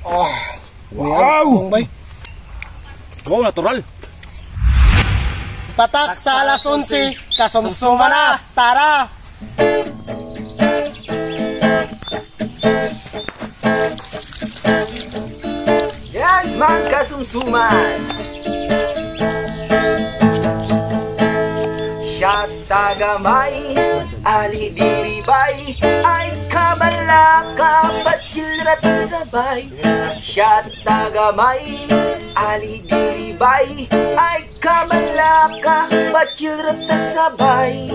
Oh. Wow! Bay. Wow, natural. Patak sa alas 11, kasumsuma na. Tara! Yes, man, kasumsuman. Siya tagamay, ali diribay, ay kabalaka, patsilrat sabay. Siya tagamay, ali diribay, ay kabalaka, patsilrat sabay.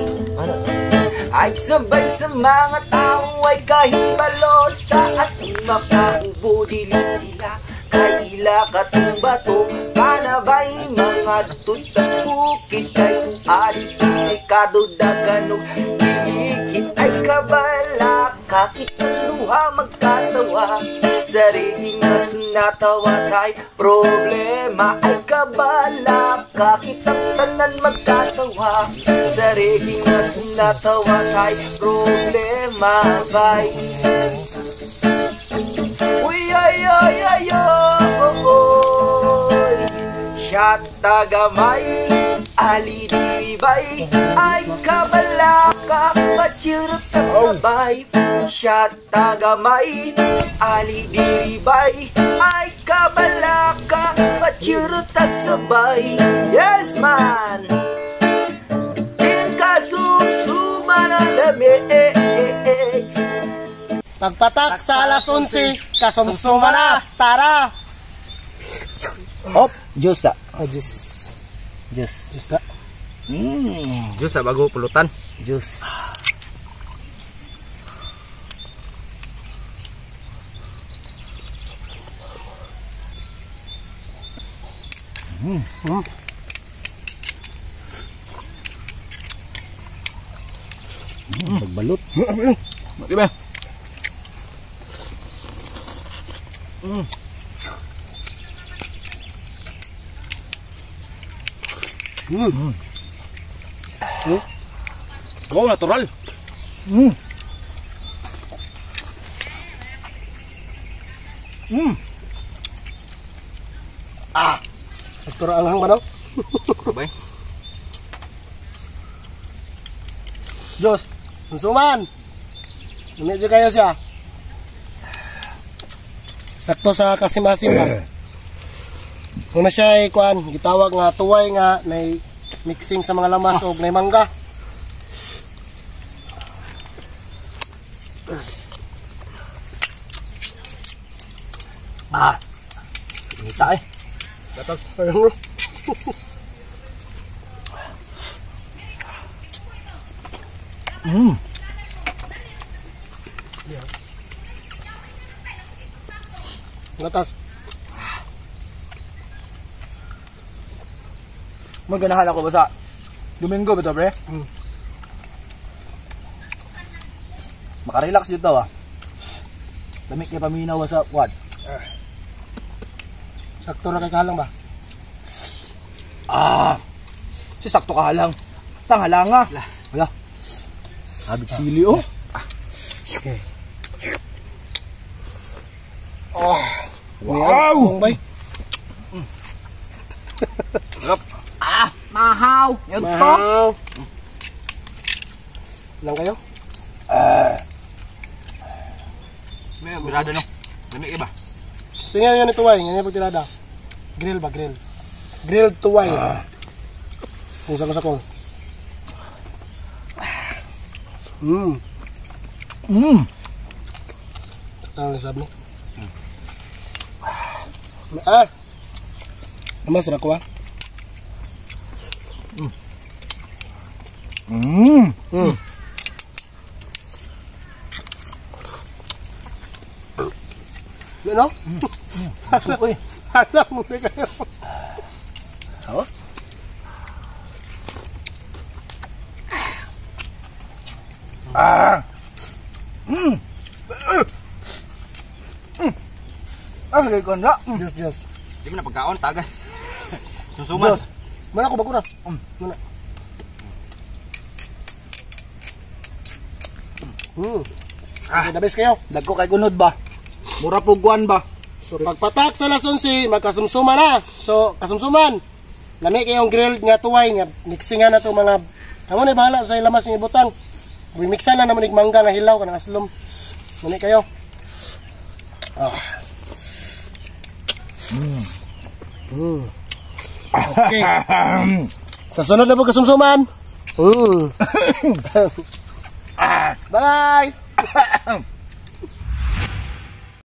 Ay sabay sa mga tao ay kahibalo sa asuma kaubo dili sila kaila katumbato kanabay mga tutas bukid kay ari pisikado daganog kilikit ay kabala kakitang duha magkatawa sariling nasunatawa kay problema ay kabala kakitang tanan magkatawa sariling nasunatawa kay problema bay. Uy, ay, ay, ay, oy. Siya tagamay, ali diribay, ay kabalaka, pachirot at sabay. Siya tagamay, ali diribay, ay kabalaka, pachirot at sabay. Yes, man! Din kasumsuma na dami. Pagpatak sa alas 11, kasumsuma na. Tara! Op, juice da. Oh, juice. Juice. Juice na. Juice sa bago pulutan. Juice. Pagbalot. Di ba? Go natural. Ah. Sakto ra ang hang ba daw? Bay. Diyos, konsuman. Medyo kayo siya. Sakto sa kasimasim ba? Una siya ay kuan, gitawag nga tuway nga nay mixing sa mga lamas og nay mangga. Ah. Inita eh. Gatas. Gatas. Maganahan ako ba sa Domingo ba to, pre? Makarelax dito ah. Lamig kay paminaw sa quad. Sakto ra kay kahalang ba? Ah. Si sakto kahalang. Sang halanga. Wala. Abig sili oh. Okay. Oh. Wow! Bay. Sarap. Ah, mahaw. Yun to. Mahaw. Lang kayo? May birada no. Lamig ba? So nga yan tuway, nga yan pagtirada. Grill ba, grill? Grilled tuway. Kung sako-sako. Ano sabi mo? Ah! Mas ra ko ah. Ano? Uy. Alam mo na kayo. Oh. Ah. Ah, kay kon na. Diyos, Diyos. Di mo na pagkaon, tagay. Susuman. Diyos. Mana ko bagura. Mana. Ah, the best kayo. Dagko kay gunod ba? Mura po guan ba? So pagpatak sa alas 11, magkasumsuma na. So kasumsuman. Lami kayong grilled nga tuway nga mixingan na to mga kamo na bahala sa lamas ng ibutang. Mixan na naman mangga nga hilaw kanang aslom. Muni kayo. Ah. Okay. Sa sunod na po, kasumsuman. Bye!